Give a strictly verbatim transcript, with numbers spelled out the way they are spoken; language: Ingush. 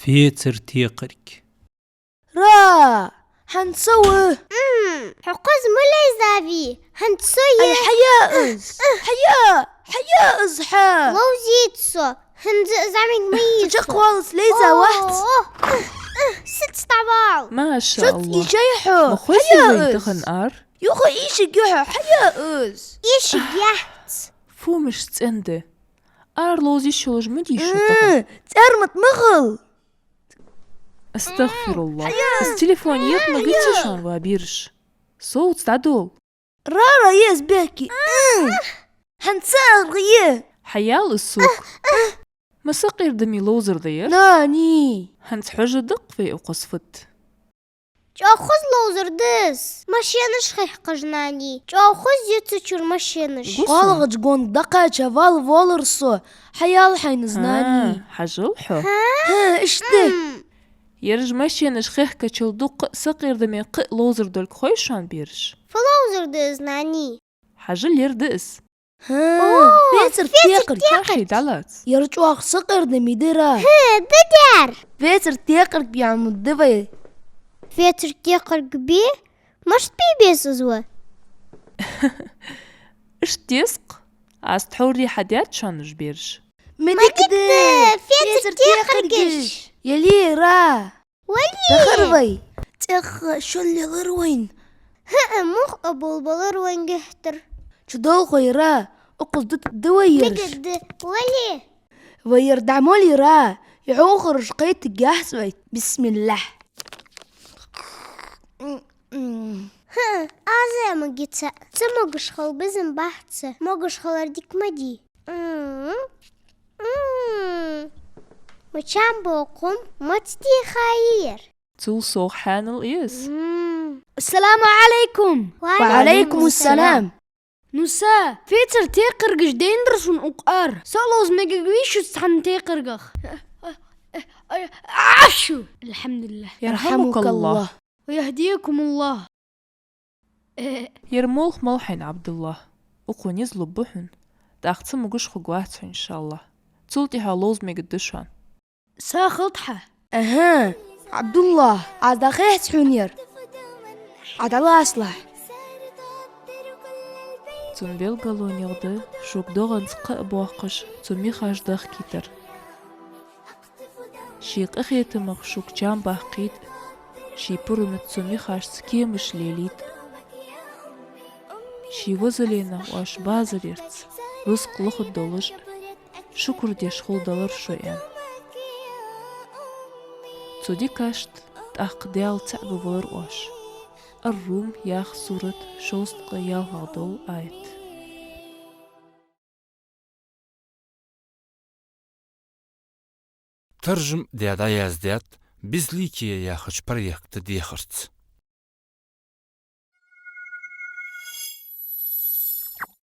Фецар текхарг. Ра! ХӀанз со ва. М, хьо кхозза ма лайзавий, хӀанз со я. Ай, хьая из! Хьая! Хьая из хьа! Ловзийт со, хӀанз а зӀамига ма йий со. Чакхвалац, лайза вац. О, о, э, э, сица дӀавала. Маша Аллах. Шуц ишай хьо. Ма хоза хьая вай из тахан ар? Юха ишиг ю хьо, хьая из! Ишиг яц. Фу, мишта цӀенде. Ара ловза йиш йолаш ма дий шо тахан. М, цӀермат ма хила. Астагфируллах. Хьая! Из телефон еха ма гиций шоана, ва бераш. Совца дӀадола. Рара еза бехке. М. ХӀанз са аргӀа е. Хьаял из сук. Ма сакъердаме ловзар да ер? Нани. ХӀанз хьожаргда-кх вай укхаза фуд. ЧӀоагӀа хоза ловзар да из. Машенаш хехкаш, нани. ЧӀоагӀа хоза я цу чура машенаш. ГӀолгӀача гонга дӀакхаьча вала воаллар со. Хьаял хьайна из, нани. ХӀа, хьажал хьо. ХӀа? ХӀа, иштта. М. Ераш машенаш хехкачул дукха а, сакъердаме кхы а ловзар долга хой шоана, бераш? Фу ловзар да из, нани? Хьажал, ер да из. ХӀа, о, фецар текхарг. Хьаший дӀалаца. Ер чӀоагӀа сакъердаме дир. ХӀа, да дер. Фецар текхарг бе муд да вай. Фецар текхарг бе? Мишта бе беза из ва? Иштта деза-кх. Аз тхьовра хьадаьд шоана уж, бераш. Ма дика да, фецар текхаргаш. Яле, Ра. Вале! Дахар вай. ЦӀагӀа шул лелар вайна. ХӀаа, мух а болабалар вайна геттара. Чудолхой, Ра, укхаза дутаргда вай ераш. Дика да, вале. Вай ер дӀа моле, Ра, йӀовхараш кхетаргьяц вай. Бисмиллахь. ХӀаа, аз а ма гиций. Цамогаш хила безам бац. Могаш хилар дика ма дий. М. М. Ма чам боккхум, маца тӀехьа яр. Цул совгӀа хьанал из. М. Ассаламу Ӏалайкум! Ва Ӏалайкум ассалам! Ну са, фецар текхаргаш дайндар сона укх ара. Со ловза мегаргвий шуца цхьан текхаргах? Ашу! Алхьамдулиллахь. Ярхьамукаллахь. Ва яхӀдикумуллахь. Ер молха мала хьайна, Ӏабдуллахь? Укхо низ лургба хьона. ТӀаккха цамогаш хургвац хьо, иншааллахь. Цул тӀехьа ловза мегаргда шоана. Са хилда хьа. АхӀа, Ӏабдуллахь, аз дӀахехьац хьона ер. Ӏа дӀалацалахь. Цун белгалонех да шуга догӀанца кхаъ боаккхаш, цун мехаш дахкийтар. Ший къахетамах шуга чам баккхийта, ший пурамца цун мехашца кемаш лелийта. Ший вазаленах оаш базар ярца рузкъа лохаргдолаш, шукр деш хулдалар шо, аьнна. Цу дикашта тӀаккха Даьла цаӀ гургвалар оаш. Ар-Рум яха сурат, шовзткъеи ялхлагӀа дола аят. Таржам даь дӀаяздаьд «Безликие» яхача проекта дехарца.